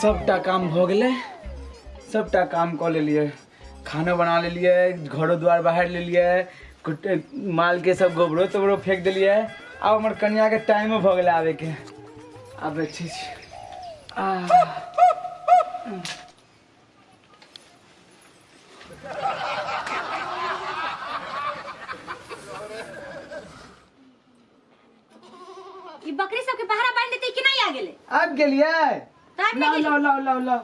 सबटा काम भऽ गेलै, सबटा काम कऽ लेलियै, खानो बना लेलियै, घरो द्वार बहारि लेलियै, मालके सब गोबरो तोबरो फेंक देलियै। आब हमर कनियाके टाइमो भऽ गेलै आबैके। आब बैठै छी। आ ई बकरी सबके पहरा बांध देते कि नहीं आ गेले? आबि गेलियै। तऽ आबि लाउ गेलियै। लाउ लाउ लाउ लाउ।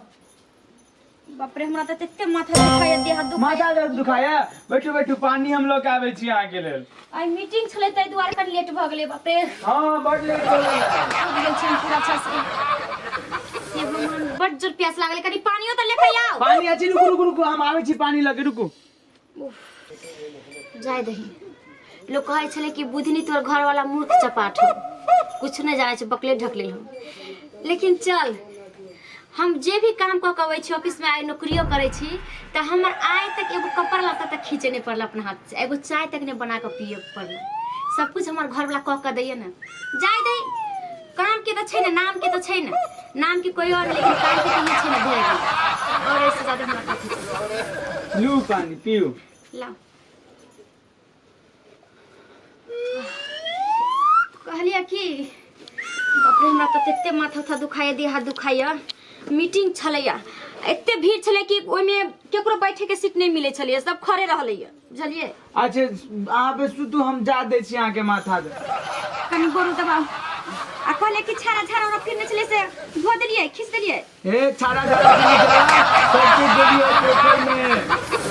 बाप रे, हमरा तऽ तते माथा दुखाया, देह हाथ दुखाया। माथा दर्द दुखाया? बैठू बैठू, पानी हम लऽ के आबै छी अहाँके लेल। आइ मीटिंग छलै ताहि दुआरे कनि लेट भऽ गेलै। बाप रे। हँ, बड लेट भऽ गेलै। उठि गेल छी हम पूरा अच्छा से। हे भगवान, बड जोर प्यास लागल, कनि पानियो तऽ लेके आउ। पानी अछि, रुकू रुकू रुकू, हम आबै छी पानी लऽ के, रुकू। जाय दही, लोग कहै छलै कि बुधनी तोर घर वाला मूर्ख चपाट हो, कुछ नहि जानै छै, बकले ढकले हो। लेकिन चल, हम जे भी काम कऽ के अबै छी ऑफिसमे, आइ नौकरियो करै छी, तऽ हमर आइ तक एगो कपड़ा लत्ता तक खींचे नहि पड़ल अपना हाथ से, एगो चाय तक नहि बना कऽ पिए पड़ल। सब कुछ हमर घरवाला कऽ के दैये ने। जाय दही, काम के तऽ छै ने, नाम के तऽ छै ने, नाम के कोई और, लेकिन काम के तऽ ई छै ने। भए गेल, और ऐसे ज्यादा हमरा कथी छै? लू पानी पीऊ। लाओ। कहलियै कि बाप रे, हमरा तऽ तते माथा उथा दुखाइए, देह हाथ दुखाइए। मीटिंग छलैया, एते भीड़ छलै कि ओहिमे केकरो बैठे के सीट नहि मिलै छलैया, सब खड़े रहलैया, बुझलियै? अच्छा, अहाँ पे सुतू, हम जा दै छी अहाँके माथा दे। कनि गोरू दबाउ। आ कहलियै कि छाड़ा झाड़ा उड़ा फिरने छलै से धो देलियै, खींच देलियै? हे, छाड़ा झाड़ा सब चीज देलियै, पोखरि में,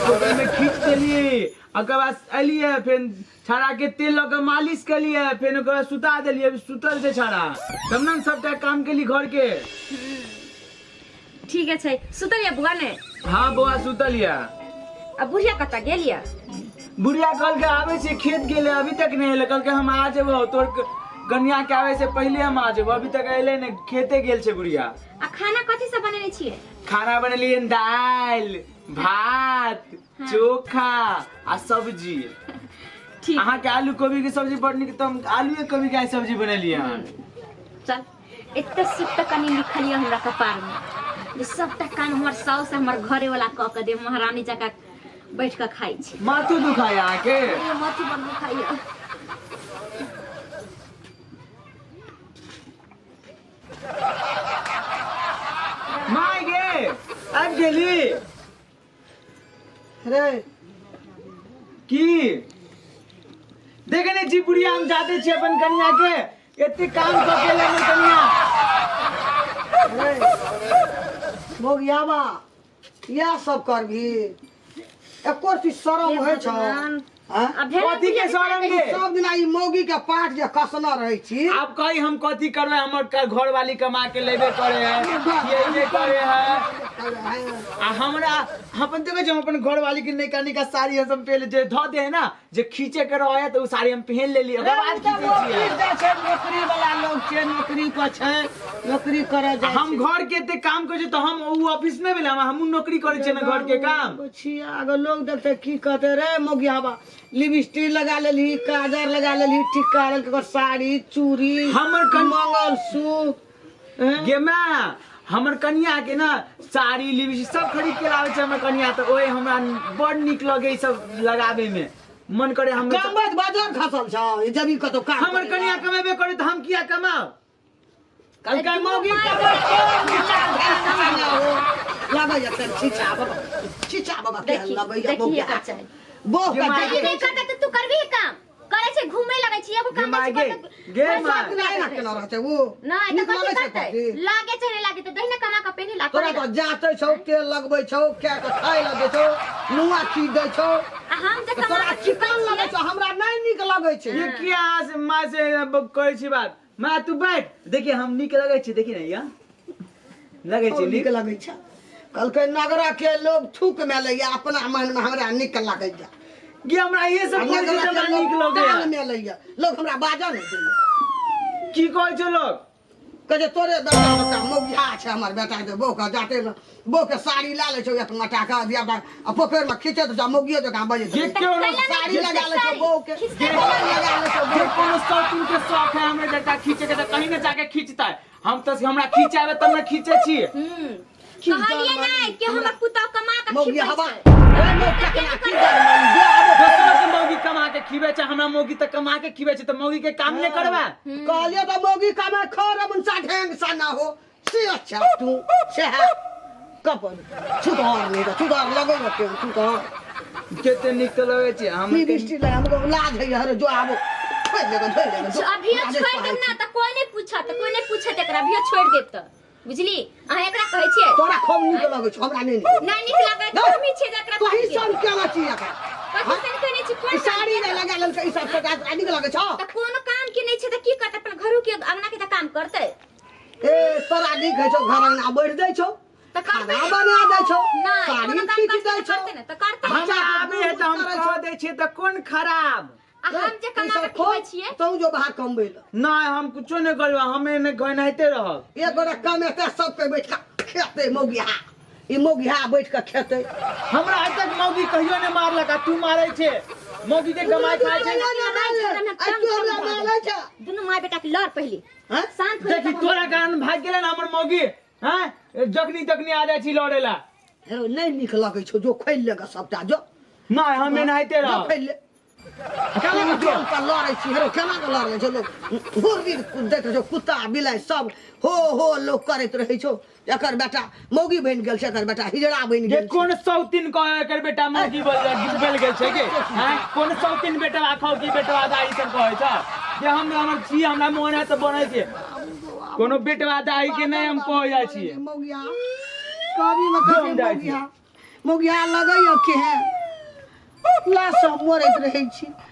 पोखरि में खींच देलियै। ओकर बाद एलियै, फेर छाड़ा के तेल लऽ के मालिश केलियै, फेर ओकर बाद सुता देलियै। अभी सुतल छै छाड़ा। तब ने हम सबटा काम केली घर के। ठीक छै, सुतल या बुआ ने? हाँ बौआ सुतल या। आ बुढ़िया कतऽ गेल या? बुढ़िया कहलकै आबै छै, खेत गेलै, अभी तक नहि एलै। कहलकै हम आ जेबो, तोर कनिया के आबै से पहिले हम आ जेबो। अभी तक एलै नहि, खेते गेल छै बुढ़िया। आ खाना कथी सब बनेने छियै? खाना बनेलियै दालि भात चोखा आ सब्जी। ठीक। अहाँके आलू कोबी के सब्जी बड़ नीक, तऽ हम आलूए कोबी के आइ सब्जी बनेलियै हन। चल, एते सुख तऽ कनि लिखल यऽ हमरा कपार में जे सबटा काम हमर साउस हमर घरे वाला कऽ के दे, महारानी जकाँ बैठ कऽ खाइ छी। माथो दुखाय अहाँके? ये माथो बड़ दुखाइए। माय गे, आबि गेली? रे। की देखे नहीं छी बुढ़िया, हम जाते छी अपन कनिया के एते काम कऽ के एलै हमर कनिया। रे मोगियाबा, इएह सब करबही? एको चीज शरम होइ छौ? आँय? आ भेल कथी के शरम गे? सब दिना ई मौगी के पाठ जे कसना रहै छी। आब कही हम कथी करबै? हमर घर वाली कमा के लेबे करे है, खिएबे करे है। आ हमरा अपन देखै छी, हम अपन घर वाली के नयका नयका साड़ी हम सब पहले जे धऽ दे है ना, जे खींचे के रहे है तऽ उ साड़ी हम पहन लेली, ओकर बाद खींचै छियै। जाइ छै, नौकरी वाला लोग छै, नौकरी पर छै, नौकरी करे जाइ हम घर के एते काम करै छियै तऽ हम उ ऑफिस नहि भेलै, हमहूँ नौकरी करै छियै ने घर के काम। छी अगर लोग देखते की कहते? रे मोगियाबा, लिपस्टिक लगा लेलही, काजर लगा लेलही, टिक्का लेलही, ओकर साड़ी चूड़ी हमर मंगलसूत्र, हैं? गे माय, हमर कनिया के ना साड़ी लिपस्टिक सब खरीद के लाबै छै हमर कनिया, तऽ ओए हमरा बड़ नीक लगे ई सब लगाबे में, मन करे हम। कमबैत बाजार खसल छौ, जब ई कतौ काम हमर करै कनिया कमेबे करे तऽ हम किया कमाउ? कहलकै मौगी कमबै कोन विचार ध्यान से हो लगैया फेर छिछा बाबा, छिछा बाबा केहन देखी लगैया। देखी बौआ एकर चाही। बोह गे के माय देखी नहि करतै तऽ तू करबही काम? करै छै, घूमे लगै छै, एगो गे काम माय दै गे, छै करतै। गे पैसा माय। सब दिना एना केना रहतै ओ? नहि तऽ नीक कथी लगै छै करतै? कथी? लागे छै, नहि लागे तऽ दही ने कमा कऽ पेन्ही ला। तोरा तऽ जाँचै छौ, तेल लगबै छौ, कए कऽ खाय लए दै छौ, नुआ चीज दै छौ। आ हम जे तऽ कमा तोरा कऽ चिकन लगै छौ, हमरा नहि नीक लगै छै। ये किया अहाँ से माँ से करै छी बात? माँ तू बैठ, देखिए हम नीक लगै छी, देखी ने या लगै छी। नीक नीक लगै छै। कहलकै नगरा के लोग थूक में लैया, अपना मन में हमरा नीक लगैया। कि हमरा ये सब आ कहै छै नगरा तऽ के हमरा नीक लोग लगैया। टांग में लैया, लोग हमरा बाजऽ नहि दैया। की कहै छौ लोग? कहै छै तोरे बेटा बेटा मौगिया छै हमर बेटा के बहू के जाते न बहू के साड़ी ला लै छौ एक मटा के धिया पुता आ पोखरि मे खींचैत जा मौगियो जकाँ बजैत ये रहै छै। क्यों ना साड़ी लगा लै छौ बहू के पलंग लगा लै छौ जे बहू के। कोनो शौकीन के शौक है हमरे बेटा खींचे के तऽ कहीं न जाके खींचता है हम तऽ हमरा खींचाबे तब न खींचे छियै कहलिए नहीं कि हमर पुतौ कमा के मौगी खिबै हवा छै ए मौका केना की दरमानी दे आबो दोसर के मौगी कमा के खिबै छै हमरा मौगी तऽ कमा के खिबै छै तऽ मौगी के काम नहि करबै कहलिए तऽ मौगी कमे खर मुनसा ढेंग सा ना हो से अच्छा तू से है कपन छुतहर नहीं तऽ छुतहर लगै न केहन छुतहर कते नीक तऽ लगै छै हम लिपस्टिक लगा हमको लाज है हरे जो आबो छोड़ देगा छोड़ देगा जो अभियो छोड़ देब ना तऽ कोई नहीं पूछत कोई नहीं पूछत एकरा अभियो छोड़ देब तऽ बुझली अहाँ एकरा कहै छियै तोरा खूब नीक लगै छौ हमरा नहि नीक नहि नीक लगै छै हम ही छियै जे एकरा तोही कहै छियै। सब केना छी एकरा कथी सन केने छी ई कोन साड़ी नहि लगा लेलकै ई सब सजा नीक लगै छौ तऽ कोनो काम के नहि छै तऽ की करतै अपन घरो के अंगना के तऽ काम करतै ए तोरा नीक होइ छौ घर अंगना बढ़ि दै छौ तऽ करतै खाना बना दै छौ नहि साड़ी कोनो काम खींच करतै दै तऽ छौ करतै ने तऽ करतै हमरा आबे है तऽ हम कह दै छियै तऽ कोन खराब आ हम जे कमा के खिबै छियै तू जो बाहर कमबै लए नहि हम कुछो नहि करबै हम एने गनाइते रहब एक गोटा कमेतै सबके बैठ कऽ खेतै मौगिहा ई मौगिहा बैठ कऽ खेतै हमरा आइ तक मौगी कहियो नहि मारलक आ तू मारै छै मौगी के कमाइ खाइ छै दुनू माय बेटा के लड़ पहिले शांत हो देखी तोरा कारण भागि गेलै ने हमर मौगी हैं जखनी तखनी आ जाइ छी लड़े ला हेरो नहि नीक लगै छौ जो खोलि लेगा सबटा जो नहि हम एनाहिते जो रहब खोलि ले केना के पर लड़ै छी हेरो केना के लड़ै छौ लोक घुर्री दैत रहै छौ कुत्ता बिलाइ सब हो हो लोक करैत रहै छौ एकर बेटा मौगी बनि गेल छै एकर बेटा हिजड़ा बनि ये गेल छै कोन सौतीन कह एकर बेटा मौगी बन बन गेल छै के हैं कोन सौतीन बेटा खौ की बेटा दाई सब कहै छ जे हम हमर छी हमरा मोन है तऽ बनै छै कोनो बेटवा दाई के नहि हम कहै जाइ छियै मौगिया कभी में जो कभी हम जाइ छियै। मौगिया मौगिया लगैया केहन ला सब मरैत रहै छी।